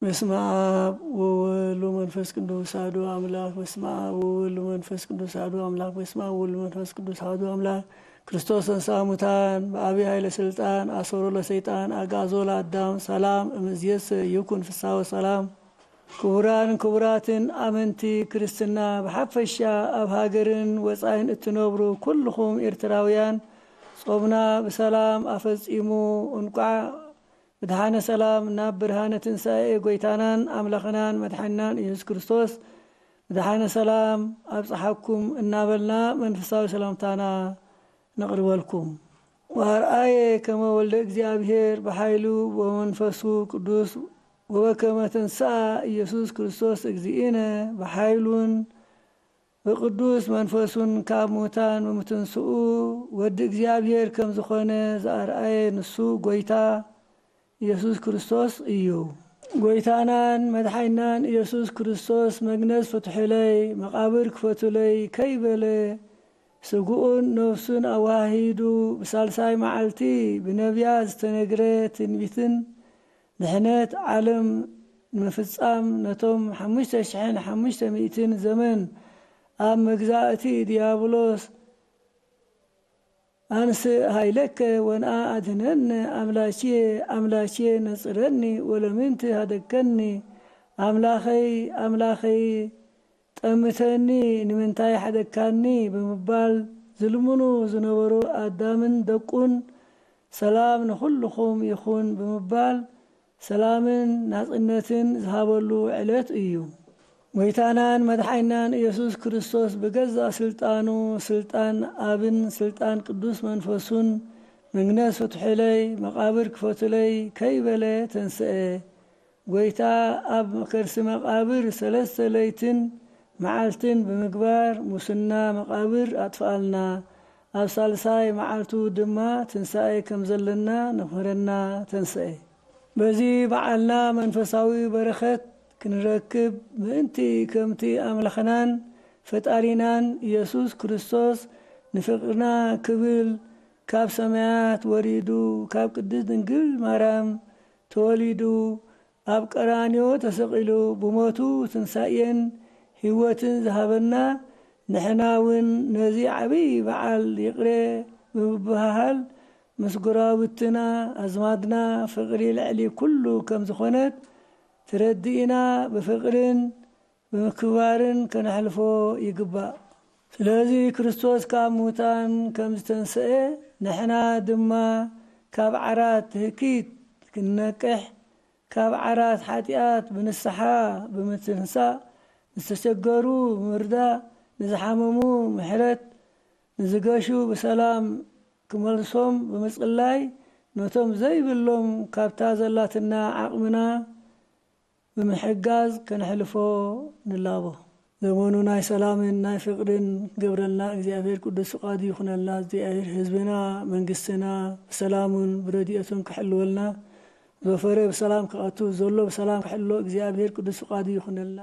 በስመ አብ ወወልድ ወመንፈስ ቅዱስ አሐዱ አምላክ። በስመ አብ ወወልድ ወመንፈስ ቅዱስ አሐዱ አምላክ። በስመ አብ ወወልድ ወመንፈስ ቅዱስ አሐዱ አምላክ። ክርስቶስ ተንሥአ እሙታን በአቢይ ኃይለ ሥልጣን አሰሮ ለሰይጣን አግዓዞ ለአዳም ሰላም እምይእዜሰ ይኩን ፍስሐ ወሰላም። ክቡራን ክቡራትን አመንቲ ክርስትና ብሓፈሻ ኣብ ሃገርን ወጻኢን እትነብሩ ኩልኹም ኤርትራውያን ጾምና ብሰላም ኣፈጺሙ እንቋዕ ብድሓነ ሰላም ናብ ብርሃነ ትንሳኤ ጎይታናን ኣምላኽናን መድሓኒናን ኢየሱስ ክርስቶስ ብድሓነ ሰላም ኣብጽሓኩም እናበልና መንፈሳዊ ሰላምታና ነቕርበልኩም። ወአርአየ ከመ ወልደ እግዚኣብሔር ብሓይሉ ወመንፈሱ ቅዱስ ወበከመ ተንሥአ ኢየሱስ ክርስቶስ እግዚእነ ብሓይሉን ብቅዱስ መንፈሱን ካብ ሙታን ብምትንስኡ ወዲ እግዚኣብሔር ከም ዝኾነ ዝኣርኣየ ንሱ ጎይታ ኢየሱስ ክርስቶስ እዩ። ጎይታናን መድሓኒናን ኢየሱስ ክርስቶስ መግነዝ ፍትሑለይ፣ መቓብር ክፈቱለይ ከይበለ ስግኡን ነፍሱን ኣዋሂዱ ብሳልሳይ መዓልቲ ብነቢያት ዝተነግረ ትንቢትን ድሕነት ዓለም ንምፍጻም ነቶም ሓሙሽተ ሽሕን ሓሙሽተ ሚእትን ዘመን ኣብ መግዛእቲ ዲያብሎስ ኣንስእ ኃይለከ ወንአ አድነነ አምላኬ አምላኬ ነጽረኒ ወለምንት ሃደግከኒ ኣምላኸይ ኣምላኸይ ጠምተኒ ንምንታይ ሓደግካኒ ብምባል ዝልምኑ ዝነበሩ ኣዳምን ደቁን ሰላም ንኹልኹም ይኹን ብምባል ሰላምን ናጽነትን ዝሃበሉ ዕለት እዩ። ጎይታናን መድሓኒናን ኢየሱስ ክርስቶስ ብገዛእ ስልጣኑ፣ ስልጣን ኣብን ስልጣን ቅዱስ መንፈሱን፣ መግነዝ ፍትሑለይ፣ መቓብር ክፈቱለይ ከይበለ ተንስአ። ጎይታ ኣብ ከርሲ መቓብር ሰለስተ ለይትን መዓልትን ብምግባር ሙስና መቓብር ኣጥፍኣልና። ኣብ ሳልሳይ መዓልቱ ድማ ትንሳኤ ከም ዘለና ነምህረና ተንስአ። በዚ በዓልና መንፈሳዊ በረኸት ክንረክብ ምእንቲ ከምቲ ኣምላኽናን ፈጣሪናን ኢየሱስ ክርስቶስ ንፍቕርና ክብል ካብ ሰማያት ወሪዱ ካብ ቅድስት ድንግል ማርያም ተወሊዱ ኣብ ቀራንዮ ተሰቒሉ ብሞቱ ትንሳኤን ህይወትን ዝሃበና ንሕና እውን ነዚ ዓብዪ በዓል ይቕረ ብምብህሃል ምስ ጎረባብትና ኣዝማድና ፍቕሪ ልዕሊ ኩሉ ከም ዝኾነት ተረዲእና ብፍቕርን ብምክብባርን ከነሕልፎ ይግባእ። ስለዚ ክርስቶስ ካብ ሙታን ከም ዝተንስአ ንሕና ድማ ካብ ዓራት ትህኪት ክንነቅሕ ካብ ዓራት ሓጢኣት ብንስሓ ብምትንሳእ ንዝተሸገሩ ብምርዳእ ንዝሓመሙ ምሕረት ንዝገሹ ብሰላም ክመልሶም ብምጽላይ ነቶም ዘይብሎም ካብታ ዘላትና ዓቕምና ብምሕጋዝ ከነሕልፎ ንላቦ። ዘመኑ ናይ ሰላምን ናይ ፍቕርን ክገብረልና እግዚኣብሔር ቅዱስ ፍቓዱ ይኹነልና። እግዚኣብሔር ህዝብና መንግስትና ብሰላሙን ብረድኤቱን ክሕልወልና፣ ዝወፈረ ብሰላም ክኣቱ፣ ዘሎ ብሰላም ክሕሎ እግዚኣብሔር ቅዱስ ፍቓዱ ይኹነልና።